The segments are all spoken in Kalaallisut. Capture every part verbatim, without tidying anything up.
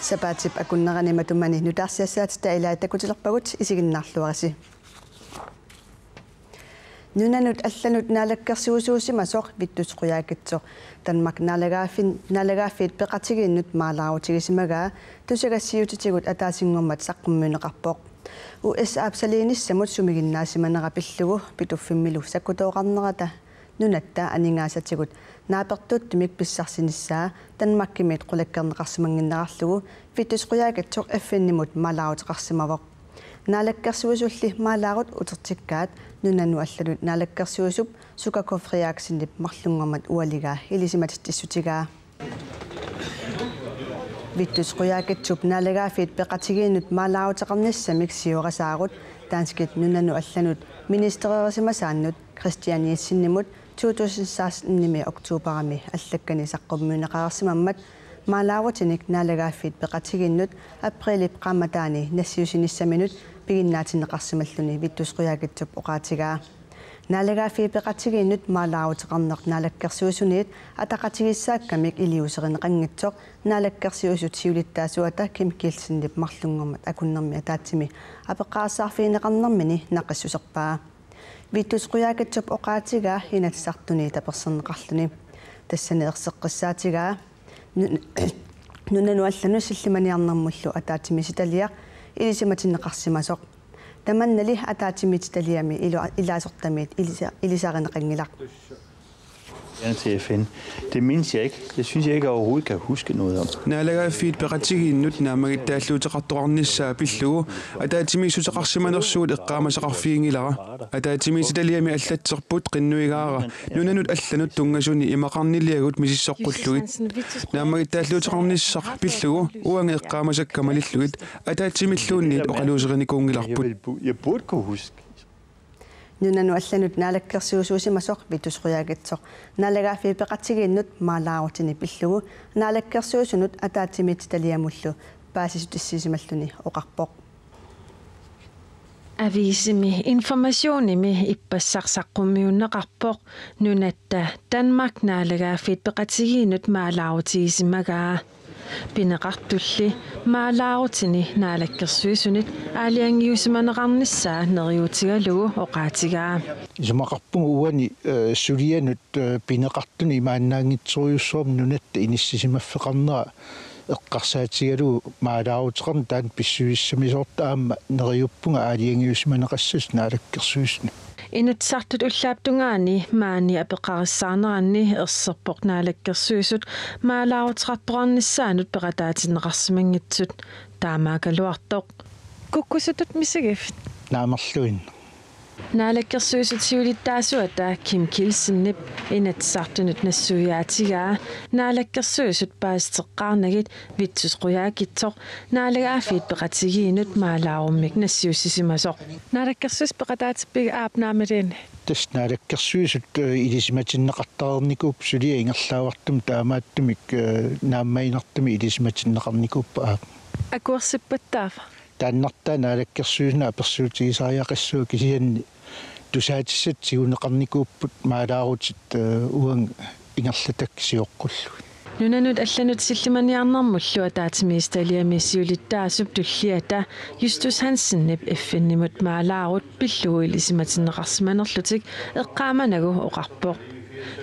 Sapaatip akunnerani matumani nutaarsiassaatita ilaat takutilerpagut, isiginnaarluarisi. Nunanut allanut naalakkersuisuusimasoq Vittus Qujaukitsoq Danmarkip naalagaaffin-, naalagaaffiit peqatigiinnut maalaarutigisimagaa tusagassiuutitigut ataasinngormat saqqummiunneqarpoq. U S A-p saliinissamut sumiginnaasimanera pillugu Pituffimmilu sakkutooqarnerata nunatta aningaasatigut naapertuuttumik pissarsinissaa Danmarkimiit qulakkeerneqarsimannginnerarlugu Vittus Qujaukitsoq F N-imut maalaaruteqarsimavoq. Naalakkersuisulli maalaarut utertikkaat nunanut allanut naalakkersuisup Suka K. Frederiksenip marlunngormat ualigaa ilisimatitsissutigaa. Vittus Qujaukitsup naalagaaffiit peqatigiinnut maalaaruteqarnissamik siorasaarut danskit nunanut allanut ministererisimasaannut Kristian Jensenimut to tusind seksten-imi oktoberimi allakkani saqqummiunneqareersimammat maalaarutinik naalagaaffiit peqatigiinnut aprilip qaammataani nassiussinissaminut piginnaatinneqarsimalluni Vittus Qujaukitsup oqaatigaa. Naalagaaffiit peqatigiinnut maalaaruteqarneq naalakkersuisuniit ataqatigiissaakkamik iliuuserineqanngitsoq Naalakkersuisut siulittaasuata Kim Kielsenip marlunngormat akunnermi ataatsimi apeqqarissaarfigineqarnermini naqissuserpaa. Vittus Qujaukitsup oqaatigaa Inatsisartuni taperserneqarluni. Tassani erseqqissaatigaa nun-, nunanut allanut sillimaniarnermullu ataatsimiititaliaq ilisimatinneqarsimasoq. Tamannali ataatsimiititaliami ilu-, ilaasortamiit ilisa-, ilisarineqanngilaq. Gerne til F N. Det mindes jeg ikke. Det synes jeg ikke, jeg overhovedet kan huske noget om. Naalagaaffiit peqatigiinnut naammagittaalluuteqartoqarnissaa pillugu ataatsimiissuteqarsimanersugut eqqaamasaqarfiginngilara. Ataatsimiititaliami allatserput qinnuigaara nunanut allanut tunngasuni imaqarniliagut misissoqqullugit. Naammagittaalluuteqarnissaq pillugu uanga eqqaamasakka malillugit ataatsimilluunniit oqaluuserinikuunngilarput. Jeg burde kunne huske. Nunanut allanut naalakkersuisuusimasoq Vittus Qujaukitsoq naalagaaffiit peqatigiinnut maalaarutini pillugu naalakkersuisunut ataatsimiititaliamullu paasissutissiisimalluni oqarpoq. Aviisimi Informationimi ippassaq saqqummiunneqarpoq nunatta Danmarkip naalagaaffiit peqatigiinnut maalaarutigisimagaa. Pineqartulli maalaarutini naalakkersuisunit aalajangiusimaneqarnissaa neriuutigalugu oqaatigaa. Isumaqarpunga uani, eh, sulianut, eh, pineqartuni imaannaanngitsorujussuarmik nunatta inissisimaffeqarnera eqqarsaatigalugu maalaaruteqarneq taanna pissusissamisoortoq, aamma neriuppunga aalajangiusimaneqassasoq naalakkersuisuni. Inatsisartut ullaap tungaani maani apeqqarissaarneranni erserpoq Naalakkersuisut maalaaruteqartoqarnissaanut peqataatinneqarsimanngitsut, taamaakkaluartoq. Kukkusutut misigiffit? Naamerluinnaq. Naalakkersuisut siulittaasuata Kim Kielsenip Inatsisartunut nassuiaatigaa Naalakkersuisut paasiteqqaarnagit Vittus Qujaukitsoq naalagaaffiit peqatigiinnut maalaarummik nassiussisimasoq. Naalakkersuisut peqataatippigit aap naamaliini? Tassa Naalakkersuisut, eh, ilisimatinneqartareernikuupput suliaq ingerlaavartumik, taamaattumik, eh, naammaginartumik ilisimatinneqarnikuupput aap. Akuersippat taava? Taannartaa Naalakkersuisunut apersuutigisariaqassaaq, kisianni tusaatissatut tiguneqarnikuupput maalaarutit, eh, uanga ingerlatakka sioqqullugit. Nunanut allanut sillimaniarnermullu ataatsimiititaliami siulittaasup tulliata Justus Hansenip F N-imut maalaarut pillugu ilisimatinneqarsimanerlutik eqqaamanagu oqarpoq.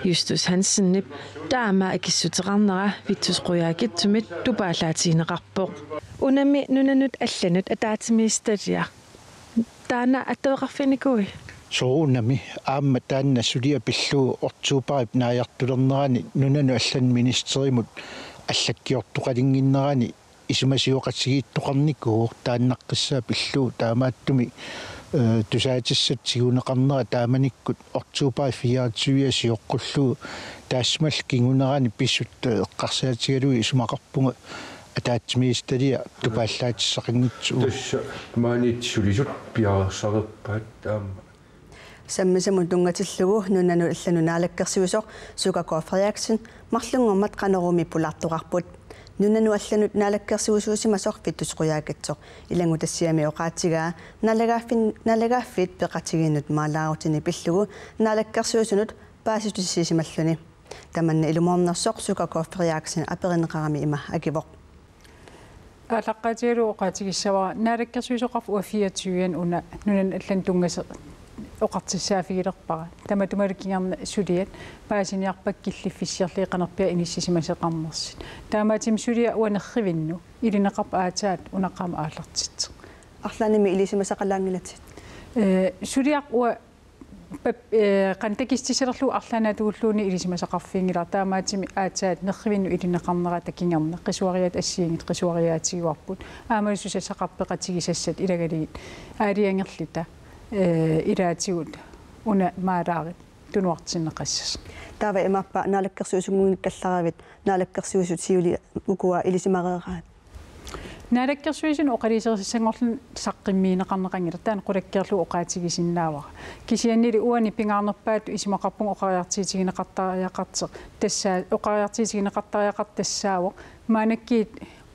Justus Hansenip taama akissuteqarnera Vittus Qujaukitsumit tupaallaatigineqarpoq. Unami nunanut allanut ataatsimiititaliaq. Taanna attaveqarfiginikuuiuk? Soorunami, aamma taanna suliaq pillugu oktoberip naajartulernerani nunanut allanut ministerimut allakkiortoqalinnginnerani isumasioqatigiittoqarnikuuvoq taannaqqissaaq pillugu, taamaattumik, eh, tusaatissatut tiguneqarnera taamanikkut oktober fireogtyve sioqqullugu, taassumalu kingunerani pisut, eh, eqqarsaatigalugit isumaqarpunga ataatsimiititaliaq tupaallaatissaqanngitsoq. Tassa maaniittoq sulisut piareersarpaat aamma. Sammisamut tunngatillugu nunanut allanut naalakkersuisoq Suka K. Frederiksen marlunngormat Qanoroomi pulaartoqarput. Nunanut allanut naalakkersuisuusimasoq Vittus Qujaukitsoq ilanngutassiami oqaatigaa naalagaaffin-, naalagaaffiit peqatigiinnut maalaarutini pillugu naalakkersuisunut paasissutissiisimalluni. Tamanna ilumoornersoq Suka K. Frederiksen aperineqarami ima akivoq. Aallaqqaatigalugu oqaatigissavara Naalakkersuisoqarfik uanga fireogtyve una nunanut allanut tunngasoq oqartussaaffigilerpara. Tamatumalu kingorna suliat paasiniarpakka killiffissiorlugit qanorpiaq inissisimasoqarnersut. Taamaattumik suliaq uanga nerrivinnut ilineqarpoq aatsaat una qaammammi aallartittoq. Arlaannimi ilisimasaqalaanngilatit? Ee, suliaq uanga pap-, ee, qanoq takissutissalerlugu arlaannaatugulluunniit ilisimasaqarfiginngilara, taamaattumik aatsaat nerrivinnut ilineqarnerata kingorna qisuariaatut assigiinngitsut qisuariaatigivarput. Aammalu susassaqartut peqatigisassat ilagalugit aalajangerluta, ee, ilaatigut una maalaarit tunuartinneqassasoq. Taava imaappa Naalakkersuisunnguunngikkallaravit, Naalakkersuisut siuliani ukua ilisimareeraat? Naalakkersuisunut oqaluuserisassanngorluni saqqummiunneqarneqanngilaq, taanna qulakkeerlugu oqaatigisinnaavara. Kisiannili uani pingaarnerpaatut isumaqarpunga oqariartuutigineqartariaqartoq tassaa-, oqariartuutigineqartariaqartoq tassaavoq maannakkut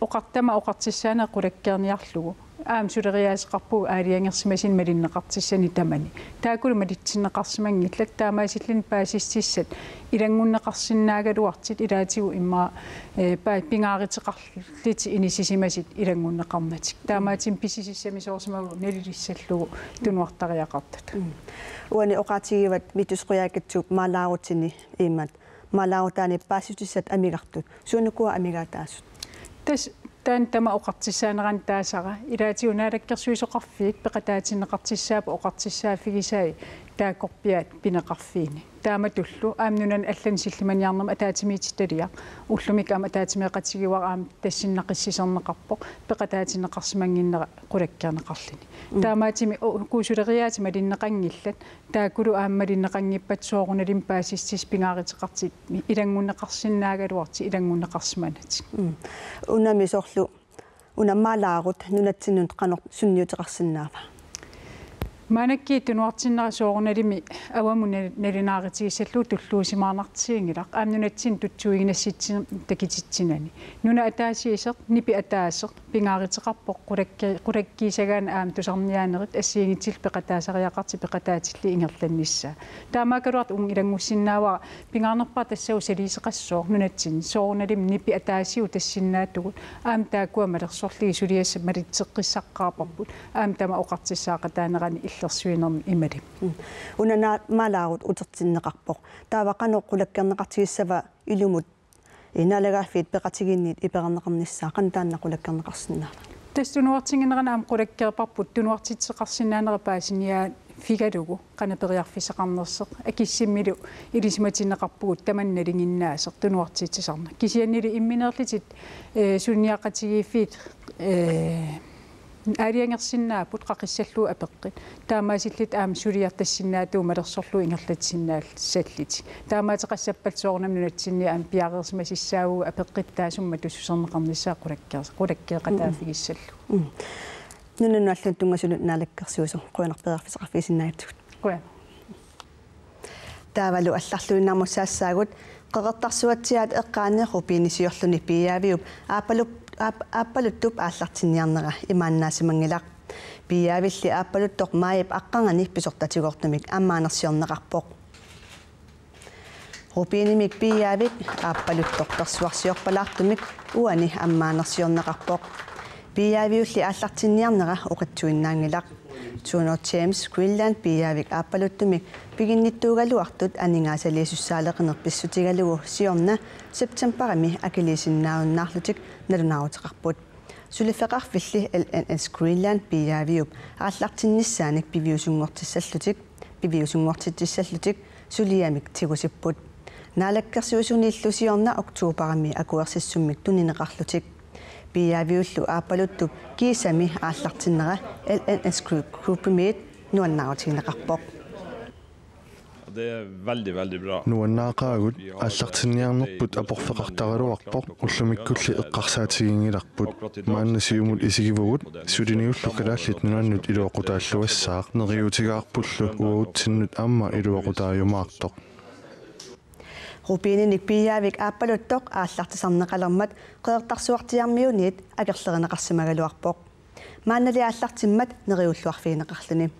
oqar-, tamaat oqartussaaneq qulakkeerniarlugu. Aamma suleriaaseqarpugut aalajangersimasunut malinneqartussanut tamani. Taakkulu malitsinneqarsimanngillat, taamaasilluni paasissutissat ilanngunneqarsinnaagaluartut ilaatigut immaqa, ee, pa-, pingaaruteqarlutik inissisimasut ilanngunneqarnatik. Taamaattumik pisisissamisoorsimavagut nalilissallugu tunuartariaqartut. Mm. Uani oqaatigivat Vittus Qujaukitsup maalaarutini imaat maalaarutaani paasissutissat amigartut. Suunukua amigaataasut? Tassa taanna tamaat oqartussaanerannut taasara, ilaatigut Naalakkersuisoqarfiit peqataatinneqartussaapput oqartussaaffigisai taakkorpiaat pineqarfiini. Taamatullu aamma nunanut allanut sillimaniarnermut ataatsimiititaliaq ullumikkut aamma ataatsimeeqatigiuara aamma tassuuna naqissuserneqarpoq peqataatinneqarsimannginnera qulakkeerneqarluni. Mm. Taamaattumik u-, uku suleriaatsut malinneqanngillat, taakkulu aamma malinneqanngippat soorunalimi paasissutissat pingaaruteqartut ilanngunneqarsinnaagaluartut ilanngunneqarsimanatik. Mm. Unami soorlu una maalaarut nunatsinnut qanoq sunniuteqarsinnaava? Maannakkut tunuartinnera soorunalimi avammut nal-, nalunaarutigissalluni tulluusimaarnartiginngilaq aamma nunatsinni tutsuiginassutsinnik takutitsinani. Nunat ataasiisoq, nipit ataaseq, pingaaruteqarpoq qulakki-, qulakkiissagaanni aamma tusarniaanerit assigiinngitsullu peqataasariaqartut peqataatillugit ingerlannissaa. Taamaakkaluartoq uunga ilanngussinnaavara pingaarnerpaaq tassaavoq saliisoqassooq nunatsinni soorunalimi nipit ataasiuut tassinnaatigut aamma taakkua malersorlugit suliassat malitseqqissaqqaarparput aamma tamaat oqartussaaqataanerani illersuinermi imaluunniit. Mm. Una na-, maalaarut utertinneqarpoq. Taava qanoq qulakkeerneqartigissava ilumut naalagaaffiit peqatigiinniit iperarneqarnissaa, qanoq taanna qulakkeerneqarsinnaava? Tassa tunuartinnginnerani aamma qulakkeerparput tunuartitseqarsinnaanera paasiniaaffigalugu qanoq periarfissaqarnersoq, akissummillu ilisimatinneqarpugut tamanna nalinginnaasoq tunuartitsisarneq. Kisiannili imminerlutit, ee, sunniaqatigiiffiit, ee, aalajangersinnaapput qaqissallugu apeqqut. Taamaasillutit aamma suliartassinnaatigut malersorlugu ingerlatsisinnaassallutik. Taamaateqassappata soorunami nunatsinni aamma piareersimasussaavugut apeqqutaa sumut matussuserneqarnissaa qulakkeer-, qulakkeeqataaffigissallugu. Mm. Nunanut allanut tunngasunut Naalakkersuisoq, qujanaq periarfissaqarfigisinnaagatsigut. Qujanaq. Taavalu allarluinnarmut saassaagut. Qeqertarsuatsiaat eqqaani rubinisiorluni piiaaviup aappalu-, aap-, aappaluttup aallartinniarnera imaannaasimanngilaq. Piiaavilli aappaluttoq maajip aqqarnganni pisortatigoortumik ammaanersiorneqarpoq. Rubinimik piiaavik aappaluttoq persuarsiorpalaartumik uani ammaanersiorneqarpoq. Piiaaviulli aallartinniarnera oqitsuinnaanngilaq. Two Nought Gems Greenland piiaavik aappaluttumik piginnittuugaluartut aningaasaliisussaaleqineq pissutigalugu siorna septembarimi akiliisinnaajunnaarlutik nalunaaruteqarput. Suliffeqarfilli L N S Greenland piiaaviup aallartinnissaanik piviusunngortissallutik, piviusunngortitsissallutik suliamik tigusipput. Naalakkersuisuniillu siorna oktobarimi akuersissummik tunineqarlutik. Piiaaviullu aappaluttup kiisami aallartinnera L N S Group, Groupimiit nuannaarutigineqarpoq. Det er veldig, veldig bra. Nuannaaqaagut, aallartinniarnerput aporfeqartaraluarpoq, ullumikkulli eqqarsaatiginngilarput. Maanna siumut isigivugut, suliniullu Kalaallit Nunaannut iluaqutaalluassaaq, neriuutigaarpullu uagutsinnut aamma iluaqutaajumaartoq. Rubininik piiaavik aappaluttoq aallartisarneqalermat Qeqertarsuartiarmiuniit akerlerineqarsimagaluarpoq. Maannali aallartimmat neriulluarfigineqarluni.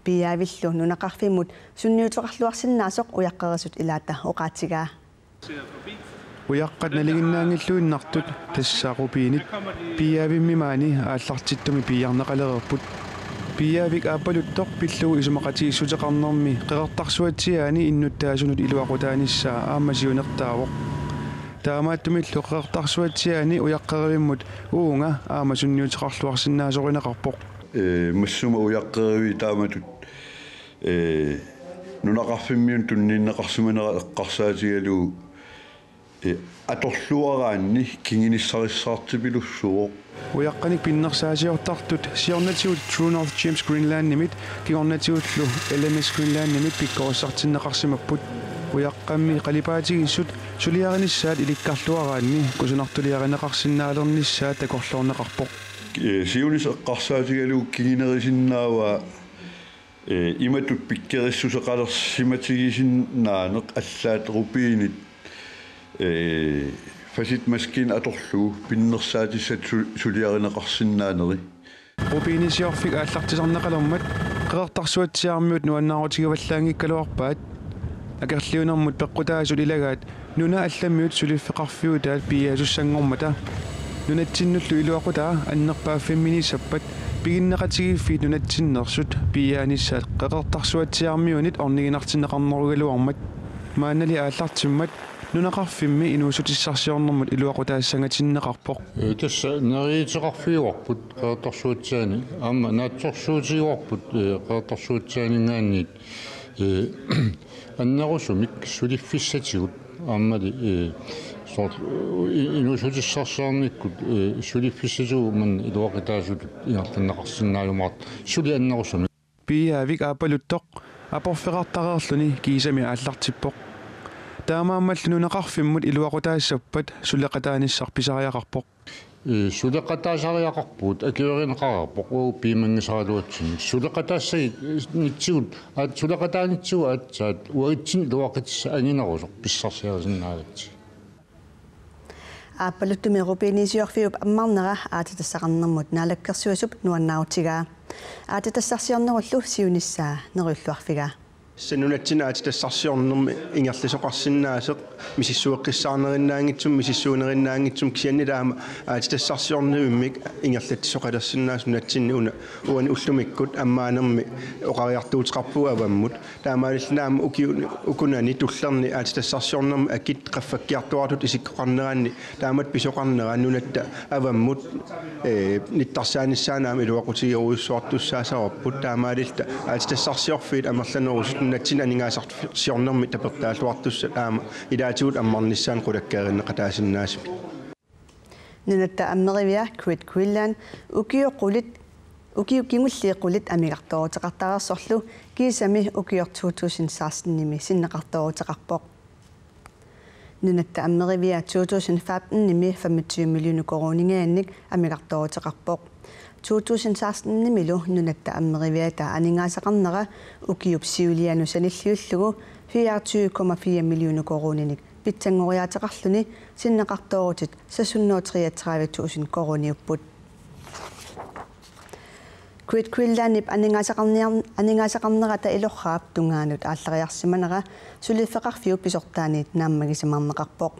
Piiaavillu nunaqarfimmut sunniuteqarluarsinnaasoq ujaqqerisut ilaata oqaatigaa. Ujaqqat nalinginnaanngilluinnartut, tassa rubinit, piiaavimmi maani aallartittumi piiarneqalereerput. Piiaavik aappaluttoq pillugu isumaqatigiissuteqarnermi Qeqertarsuatsiaani innuttaasunut iluaqutaanissaa aamma siunertaavoq. Taamaattumillu Qeqertarsuatsiaani ujaqqerivimmut uunga aamma sunniuteqarluarsinnaasorineqarpoq. Ee, massuma ujaqqeriviit taamatut, ee, nunaqarfimmiunut tunniunneqarsimanera eqqarsaatigalugu, ee, atorluaraanni kingunissarissaartipilussuuvoq. Ujaqqanik pinnersaasiortartut siornatigut True North Gems Greenlandimit kingornatigullu L N S Greenlandimit pikkorissartinneqarsimapput. Ujaqqammi qalipaatigiissut suliarinissaat ilikkarluaraanni kusanartuliarineqarsinnaalernissaat takorloorneqarpoq. Ee, siunissaq eqqarsaatigalugu kingunerisinnaavaa, ee, imatut pikkorissuseqalersimatigisinnaaneq allaat rubinit, ee, facetmaskit atorlugu pinnersaatissat su-, suliarineqarsinnaaneri. Rubinisiorfik aallartisarneqalermat Qeqertarsuatsiaarmiut nuannaarutigivallaanngikkaluarpaat. Akerliunermut peqqutaasut ilagaat nunat allamiut suliffeqarfiutaat piiaasussanngormata. Nunatsinnullu iluaqutaa annerpaaffimminiissappat piginneqatigiiffiit nunatsinneersut piiaanissaat Qeqertarsuatsiaarmiunit orniginartinneqarnerugaluarmat. Maannali aallartimmat nunaqarfimmi inuussutissarsiornermut iluaqutaassangatinneqarpoq. Ee, tassa neriuuteqarfigaarput Qeqertarsuatsiaani, aamma naatsorsuutigaarput, ee, Qeqertarsuatsiaaninngaanniit, ee, annerusumik suliffissatigut, aammali, ee, soorlu, i-, inuussutissarsiornikkut, ee, suliffissatigut maani iluaqutaasutut ingerlanneqarsinnaajumaartoq suli annerusumik. Piiaavik aappaluttoq aporfeqartareerluni kiisami aallartippoq. Taamaammallu nunaqarfimmut iluaqutaassappat suleqataanissaq pisariaqarpoq. Ee, suleqataasariaqarpugut, akuerineqareerpoq uagut piumanngisaraluatsinnut. Suleqataassagit, ee, nitsigut, aat-, suleqataanitsigut aatsaat uagutsinnut iluaqutissaq anginerusoq pissarsiarisinnaagatsigit. Aappaluttumi rubinisiorfiup ammarnera aatsitassaqarnermut naalakkersuisup nuannaarutigaa. Aatsitassarsiornerullu siunissaa neriulluarfigaa. Tassa nunatsinni aatsitassarsiornermi ingerlasoqarsinnaasoq misissueqqissaarnerinnaanngitsumik, misissuinerinnaanngitsumik, kisianni taama aatsitassarsiornermik ingerlatsisoqalersinnaasoq nunatsinni una uani ullumikkut ammaanermi oqariartuuteqarpugut avammut. Taamaalilluni aamma ukiu-, ukunani tullerni aatsitassarsiornermi akit qaffakkiartuaartutut isikkoqarneranni taamatut pisoqarnera nunatta avammut, ee, nittarsaanissaanut aamma iluaqutigerujussuartussaassavarput. Taamaalilluta aatsitassarsiorfiit amerlanerusut nunatsinni aningaasarsiornermi tapertaalluartussat aamma ilaatigut ammarnissaannut qulakkeerinneqataasinnaasumik. Nunatta Ammerivia Great Greenland ukioq qulit, ukiut kingulliit qulit amigartooruteqartareersorlu kiisami ukioq to tusind sekstenimi sinneqartooruteqarpoq. Nunatta Ammerivia to tusind femtenimi femogtyve millioner koruuningajannik amigartooruteqarpoq. To tusind sekstenimilu Nunatta Ammeriviata aningaasaqarnera ukiup siulianut sanilliullugu fireogtyve komma fire millioner koruuninik pitsanngoriaateqarluni sinneqartoorutit seks hundrede og treogtredive tusind koruuniupput. Great Greenlandip aningaasaqarniar-, aningaasaqarnerata Ilorraap tungaanut aallariarsimanera suliffeqarfiup pisortaanit naammagisimaarneqarpoq.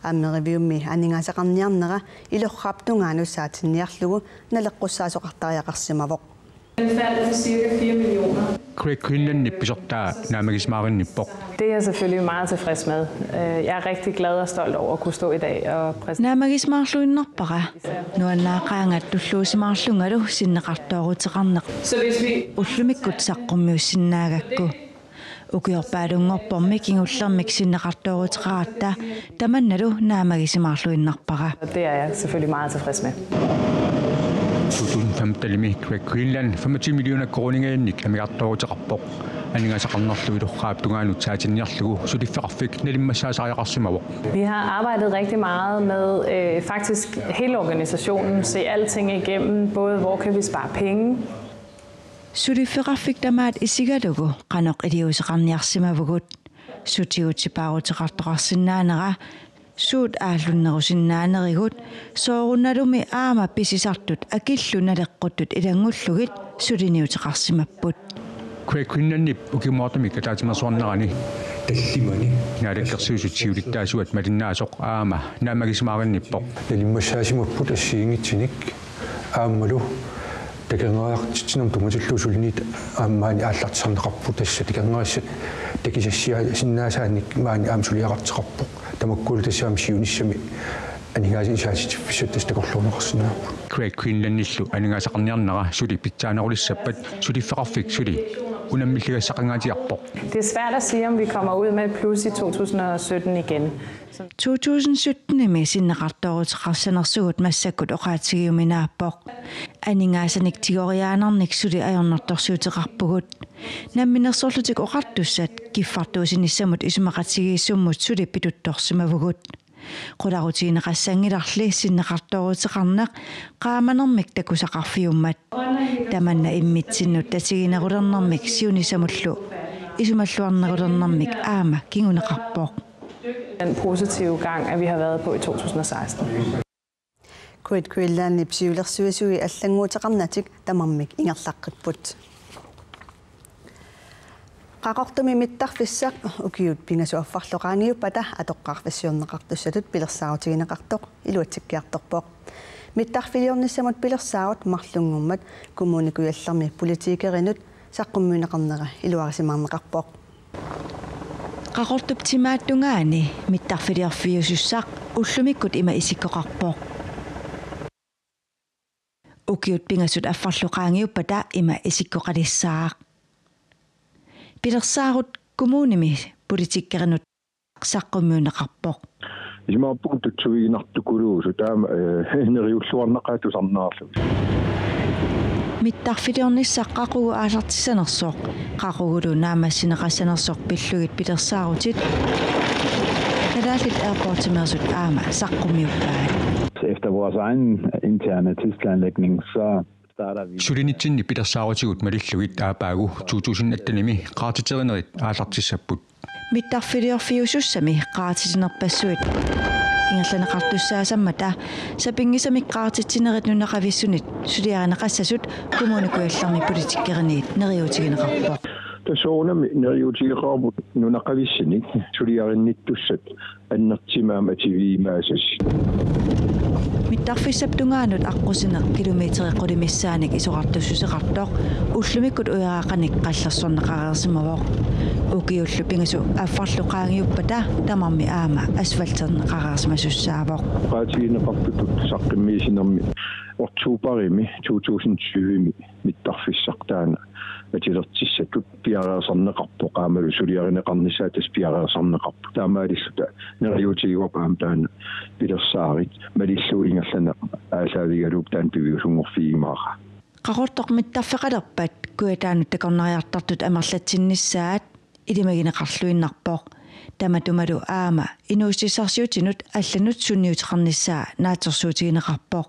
Ammeriviummi aningaasaqarniarnera Ilorraap tungaanut saatinniarlugu naleqqussaasoqartariaqarsimavoq. Den faldt med cirka fire millioner. Great Greenlandip pisortaa naammagisimaarinniarpoq. Det er jeg selvfølgelig meget tilfreds med. Øh, jeg er rigtig glad og stolt over at kunne stå i dag og præsentere. Naammagisimaarluinnarpara. Nuannaaqaanga tulluusimaarlungalu sinneqartooruteqarneq. Så hvis vi ullumikkut saqqummiussinnaagakku. Ukiorpaalunngorpormi kingullermik sinneqartooruteqaratta tamannalu naammagisimaarluinnarpara. Det er jeg selvfølgelig meget tilfreds med. To tusind femtenimi Great Greenland femogtyve millioner koruuningajannik amigartooruteqarpoq. Aningaasaqarnerlu Ilorraap tungaanut saatinniarlugu suliffeqarfik nalimmassaasariaqarsimavoq. Vi har arbejdet rigtig meget med, øh, faktisk hele organisationen, se alting igennem, både hvor kan vi spare penge. Suliffeqarfik tamaat isigalugu qanoq iliuuseqarniarsimavugut, sutigut sipaaruteqartoqarsinnaanera, suut aallunnerusinnaanerigut, soorunalumi aamma pisisartut akillu naleqquttut ilanngullugit suliniuteqarsimapput. Great Greenlandip ukimuartumik ataatsimeersuarnerani tallimani. Naalakkersuisut siulittaasuat malinnaasoq aamma naammagisimaaginnippoq. Nalimmassaasimapput assigiinngitsunik aammalu takornariartitsinermut tunngatillugu suliniut aamma maani aallartisarneqarput, tassa takornarissat takusassiaasinnaasaannik maani aamma suliaqartoqarpoq. Tamakkualu tassa aamma siunissami aningaasanik isaatitiffissat tassa takorluuinnarsinnaapput. Great Greenlandillu aningaasaqarniarnera suli pitsaanerulissappat suliffeqarfik suli unammilligassaqangaatsiarpoq. Det er svært at sige, om vi kommer ud med et plus i to tusind og sytten igen. To tusind syttenimi sinneqartooruteqarsanersugut massakkut oqaatigiuminaappoq. Aningaasanik tigoriaannarnik suli ajornartorsiuteqarpugut. Namminersorlutik Oqartussat kiffartuussinissamut isumaqatigiissummut suli pituttorsimavugut. Qularutigineqassanngilarli sinneqartooruteqarneq qaamanermik takusaqarfiummat. Tamanna immitsinnut tatiginerulernermik siunissamullu isumalluarnerulernermik aamma kinguneqarpoq. Den positive gang, at vi har været på i to tusind og seksten. Great Greenlandip siulersuisui allannguuteqarnatik tamarmik ingerlaqqipput. Qaqortumi mittarfissaq ukiut pingasut affarlu qaangiuppata atoqqaarfissiorneqartussatut pilersaarutigineqartoq iluatsikkiartorpoq. Mittarfiliornissamut pilersaarut marlunngormat Kommune Kujallermi politikerinut saqqummiunneqarnera iluarisimaarneqarpoq. Qaqortup timaata tungaani mittarfiliorfiusussaq ullumikkut ima isikkoqarpoq. Ukiut pingasut affarlu qaangiuppata ima isikkoqalissaaq. Pilersaarut kommunimi politikerinut saqqummiunneqarpoq. Isumaqarpunga tutsuiginartukuluusut taama, eh, neriulluarnaqaat tusarnaarlugit. Mittarfiliornissaq qaqugu aallartissanersoq, qaqugulu naammassineqassanersoq pillugit pilersaarutit Kalaallit Airportsimeersut aamma saqqummiuppaat. Efter vores egen interne tidsplanlægning, så starter vi. Sulinitsinni pilersaarutigut malillugit aappaagu to tusind attenimi qaartiterinerit aallartissapput. Mittarfiliorfiusussami qaartitinerpassuit ingerlanneqartussaasammata sapinngisamik qaartitsinerit nunaqavissunit suliarineqassasut Kommune Kujallermi politikeriniit neriuutigineqarpoq. Tassa soorunami neriuutigeqaarput nunaqavissunik suliarinnittussat annertuumik atuimaasasut. Mittarfissap tungaanut aqqusineq kilometerit qulit missaanik isorartussuseqartoq ullumikkut ujaraaqanik qallersorneqareersimavoq. Ukiullu pingasut affarlu qaangiuppata tamarmi aamma asfalterneqareersimasussaavoq. Oqaatigineqartutut saqqummiussinermi oktoberimi to tusind tyvemi mittarfissaq taanna atulertissatut piareersarneqarpoq aammalu suliarineqarnissaa tassa piareersarneqarpoq. Taamaalilluta neriuutigaarput aamma taanna pilersaarit malillugu ingerlaneq aallaavigalugu taanna piviusunngorfigiumaarpaa. Qaqortoq mittarfeqalerpat Kujataanut takornariartartut amerlatsinnissaat ilimagineqarluinnarpoq. Tamatumalu aamma inuussutissarsiutinut allanut sunniuteqarnissaa naatsorsuutigineqarpoq.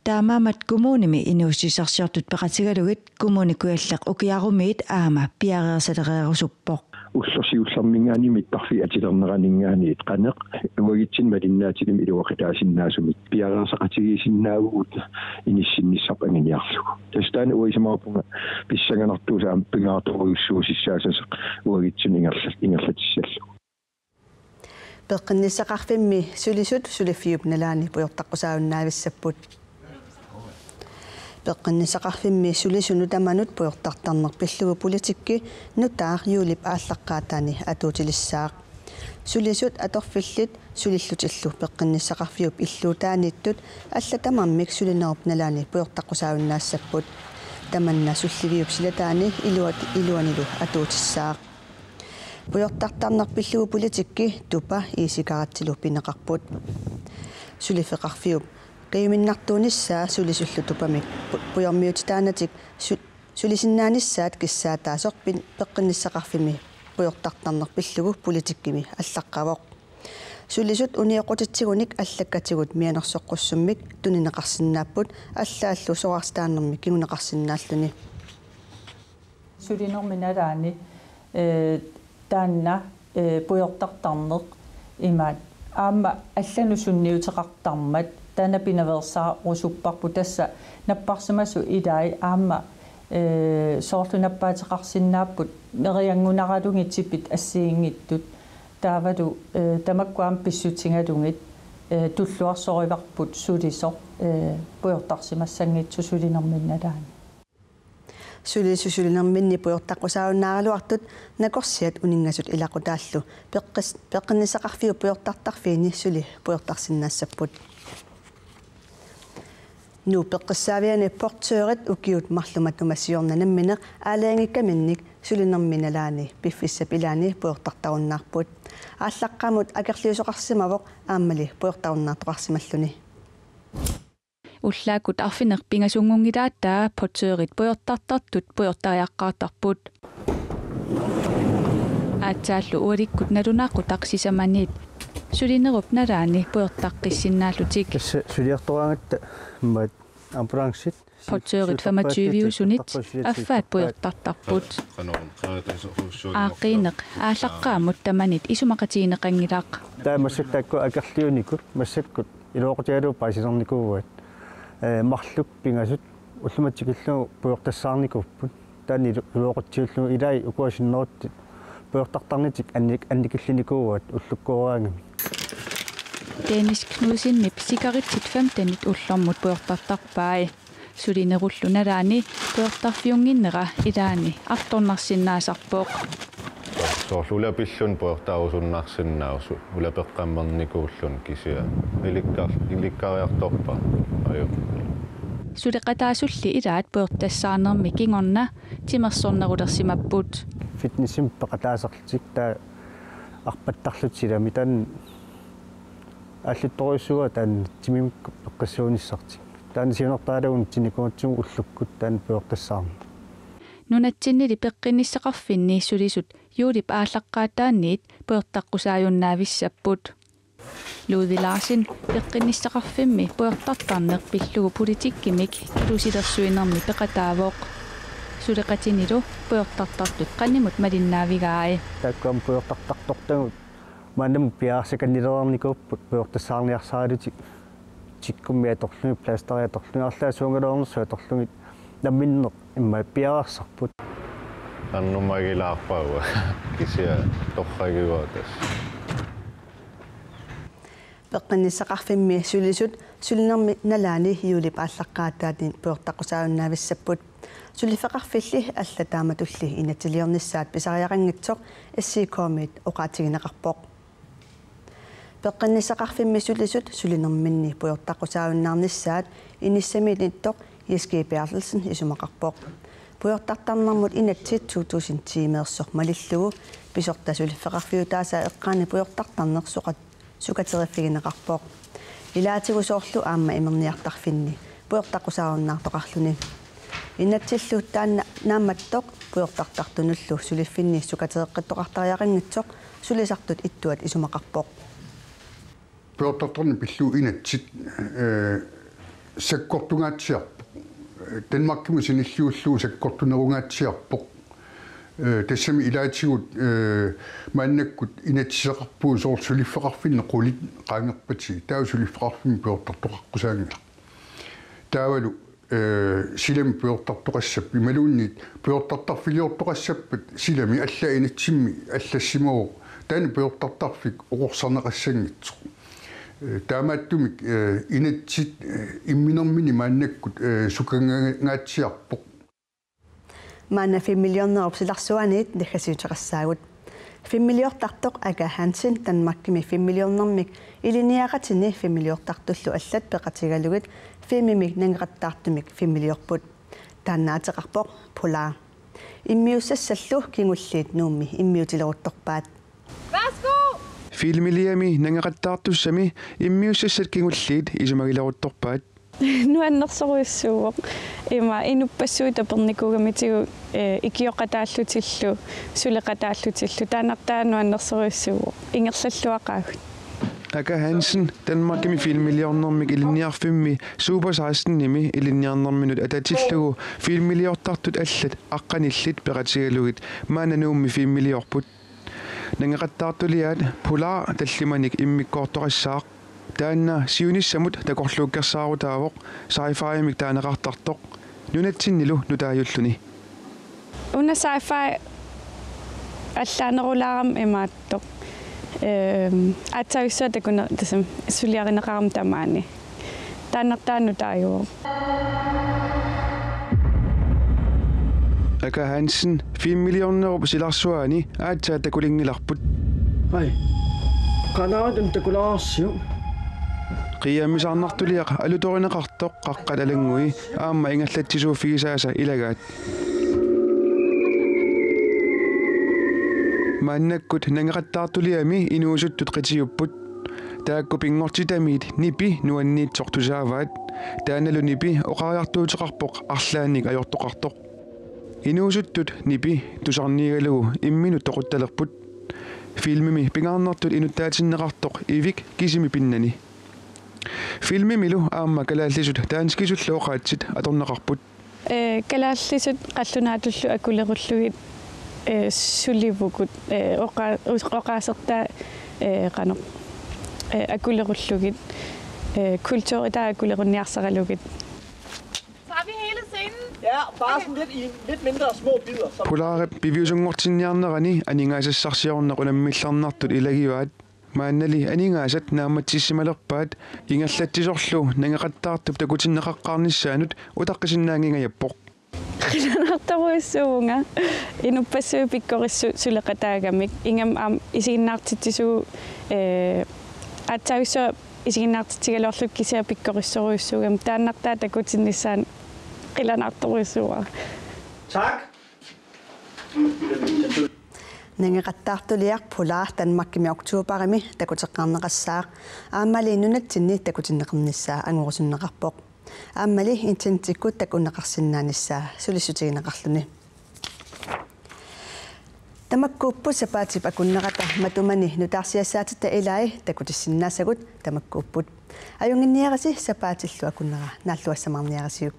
Taamaammat kommunimi inuussutissarsiortut peqatigalugit Kommune Kujalleq ukiarumiit aamma piareersalereerusuppoq. Ulloq siullerminngaanniit mittarfiup atulerneraninngaanniit qanoq uagutsinnut malinnaatitami iluaqutaasinnaasumik piareersaqatigiissinnaavugut inissinnissarput anguniarlugu. Tassa taanna uanga isumaqarpunga pissanganartuusoq aamma pingaartorujussuusussaassasoq uagutsinnut ingerla-, ingerlatissallugu. Peqqinnissaqarfimmi sulisut suliffiup nalaani pujortaqqusaajunnavissapput. Peqqinnissaqarfimmi sulisunut tamanut pujortartarneq pillugu politikki nutaaq juulip aallaqqaataani atuutilissaaq. Sulisut atorfillit sulillutillu peqqinnissaqarfiup illuutaaniittut allat tamarmik sulinerup nalaani pujortaqqusaajunnaassapput. Tamanna sulliviup silataani iluat-, iluanilu atuutissaaq. Pujortartarneq pillugu politikki tupa iisikaratsilu pineqarput. Suliffeqarfiup qiiminartuunissaa sulisullu tupamik pu-, pujormiutitaanatik su-, sulisinnaanissaat kissaataasoq pin-, peqqinnissaqarfimmi pujortartarneq pillugu politikkimi allaqqavoq. Sulisut unioqqutitsigunik allakkatigut mianersoqqussummik tunineqarsinnaapput allaallu soraartitaanermik kinguneqarsinnaalluni. Sulinermi nalaani, eh, taanna, eh, pujortartarneq imaat. Aamma allanut sunniuteqartarmat taanna pinaveersaarusupparput tassa napparsimasut ilaat aamma, eh, soorlu nappaateqarsinnaapput merianngunaralugit tipit assigiinngitsut. Taavalu, eh, tamakku aamma pissutigalugit, eh, tulluarsorivarput sulisoq, eh, pujortarsimassanngitsoq sulinerminni nalaani. Sulisoq sulinerminni pujortaqqusaajunnaaraluartut nakorsiat uninngasut ilaqutaallu peqqis-, peqqinnissaqarfiup pujortartarfiini suli pujortarsinnaassapput. Nuup Peqqissaaviani portørit ukiut marluk matuma siorna nammineq aalajangiikkaminnik sulinermi nalaani piffissap ilaani pujortartarunnaarput. Aallaqqaammut akerliusoqarsimavoq aammali pujortarunnaartoqarsimalluni. Ullaakkut arfineq-pingasunngungilaataa portørit pujortartartut pujortariaqqaartarput. Aatsaallu ualikkut nalunaaqutaq sisamaniit sulinerup nalaani pujortaqqissinnaallutik. Tassa suliartoraangatta maat ambulancit. Portørit femogtyve-usunit affaat pujortartarput. Aaqqiineq aallaqqaammut tamanit isumaqatigineqanngilaq. Taava massakkut taakku akerliunikut massakkut iluaqutigalugu paasilernikuuaat. Eh, marluk pingasut ullumatsikillugu pujortassaarnikuupput. Taanna ilu-, iluaqutsiullugu ilai ukua sinneruttut pujortartarnitik annik-, annikillinikuuaat ullukkooraagamik. Dennis Knudsenip sikaritsit femtenit ullormut pujortartarpai. Sulinerullu nalaani pujortarfiunnginnera ilaanni artornarsinnaasarpoq. Soorlu ulapilluni pujortarusunnarsinnaavoq, ulapeqqammernikuulluni kisianni ilikkar-, ilikkariartorpara. Aju. Suleqataasulli ilaat pujortassaarnermi kingorna timersornerulersimapput. Fitnessimik peqataasarlutik taava arpattarlutik silami taanna aalluttorujussuuara taanna timimikkut peqqissuunissartik. Taanna siunertaralugu unitsinni kunngutsimut ullukkut taanna pujortassaarneq. Nunatsinnili peqqinnissaqarfinni sulisut juulip aallaqqaataaniit pujortaqqusaajunnaavissaapput. Ludvig Larsen peqqinnissaqarfimmi pujortartarneq pillugu politikkimik ilusilersuinermi peqataavoq. Suleqatinilu pujortartartut qanimut malinnaavigai. Taakku aamma pujortartartortagut maannamut piareersakannilernikuupput pujortassaarniarsaralutik tikkummi atorlugit, plasteri atorlugit, arlaat suugaluarnersut atorlugit namminneq immaqa piareersarput. Annumagilaarpaa kisianni torragiuatas. Peqqinnissaqarfimmi sulisut sulinermi nalaani juulip aallaqqaataani pujortaqqusaajunnaavissaapput. Suliffeqarfilli allat taamatulli inatsiliornissaat pisariaqanngitsoq S I K-miit oqaatigineqarpoq. Peqqinnissaqarfimmi sulisut sulinerminni pujortaqqusaajunnaarnissaat inissamiittoq Jess G. Berthelsen isumaqarpoq. Pujortartarnermut inatsit to tusind ti-meersoq malillugu pisortat suliffeqarfiutaasa eqqaani pujortartarneq sukat-, sukateriffigineqarpoq. Ilaatigut soorlu aamma imerniartarfinni pujortaqqusaajunnaartoqarluni. Inatsillu taanna naammattoq pujortartartunullu suliffinni sukatereqqittoqartariaqanngitsoq sulisartut ittuat isumaqarpoq. Pujortartarneq pillugu inatsit, eh, sakkortungaatsiarpoq. Danmarkimut sanilliullugu sakkortunerungaatsiarpoq. Eh, tassami ilaatigut, eh, maannakkut inatsisaqarpugut soorlu suliffeqarfinni qulit qaangerpatigik. Taava suliffeqarfimmi pujortartoqaqqusaanngilaq. Taavalu, eh, silami pujortartoqassapput imaluunniit pujortartarfiliortoqassappat silami allaat inatsimmi allassimavoq taanna pujortartarfik oqorsarneqassanngitsoq. Eh, taamaattumik, eh, inatsit, eh, imminermini maannakkut, eh, sukangaatsiarpoq. Maanna filmiliornerup silarsuaniit naggasiuteqassaagut. Filmiliortartoq Aka Hansen Danmarkimi filmiliornermik ilinniaqatini filmiliortartullu allat peqatigalugit filmimik nangeqattaartumik filmiliorput. Taanna ateqarpoq Polar. Immiussassallu kingulliit Nuummi immiutileruttorpaat. Værsgo! Filmiliami nangeqattaartussami immiussassat kingulliit isumagileruttorpaat. Nuannersorujussuuvoq. Ima inuppassuit tapernikuugamitigut, eh, ikioqataallutillu, suleqataallutillu. Taannartaa nuannersorujussuuvoq. Ingerlalluaqaagut. Aka Hansen, Danmarkimi filmiliornermik ilinniarfimmi Super seksten-imi ilinniarnerminut atatillugu filmiliortartut allat aqqanillit peqatigalugit maanna Nuummi filmiliorput. Nangeqattaartuliaat Polar tallimanik immikkoortoqassaaq. Taanna siunissamut takorluukkersaarutaavoq sci-fi-mik taaneqartartoq nunatsinnilu nutaajulluni. Una sci-fi allaanerulaarami imaattoq. Ehm, aatsaavissua takune-, tassami suliarineqarami tamaani. Taannartaa nutaajuvoq. Aka Hansen filmiliornerup silarsuaani aatsaat takulinngilarput. Ai. Qanaatun takulaarsiuk. Qiiammisarnartuliaq alutorineqartoq Qaqqat Alanngui aamma ingallatsisuuffigisaasa ilagaat. Maannakkut Nangeqattaartuliami inuusuttut qitiupput. Taakku pinngortitamiit nipi nuanniitsoq tusaavaat. Taannalu nipi oqariartuuteqarpoq arlaannik ajortoqartoq. Inuusuttut nipi tusarniigalugu imminut toquttalerput. Filmimi pingaarnertut inuttaatinneqartoq Ivik kisimi pinnani. Filmimilu aamma kalaallisut danskisullu oqaatsit atorneqarput. Ee, kalaallisut qallunaatullu akulerullugit, ee, sulivugut, ee, oqa-, us-, oqaasertaa, ee, qanoq, ee, akulerullugit, ee, kulturitaa akulerunniarsaralugit. Tager vi hele scenen? Ja, bare sådan lidt i lidt mindre små bidder. Så Pulaarip piviusunngortinniarnerani aningaasassarsiorneq unammillarnartut ilagivaat. Maannali aningaasat naammatsissimalerpaat ingerlatsisorlu Nangeqattaartup takutinneqaqqaarnissaanut utaqqisinnaanngingajappoq. Qilanaartorujussuuvunga inuppassuit pikkorissut suleqataagamik, ingammik aamma isiginnaartitsisugut, ee, aatsaavissua isiginnaartitsigaluarlugu kisianni pikkorissorujussuugami, taannartaa takutinnissaanut qilanaartorujussuuara. Tak. Nangeqattaartuliaq Pulaar Danmarkimi oktoberimi takuteqqaarneqassaaq, aammali nunatsinni takutinneqarnissaa angorusunneqarpoq. Aammali internettikkut takuneqarsinnaanissaa sulissutigineqarluni. Tamakkuupput sapaatip akunnerata matumani nutaarsiassaatitta ilai takutissinnaasagut tamakkuupput. Ajunnginniarisi sapaatillu akunnera naalluassamaarniarisiuk.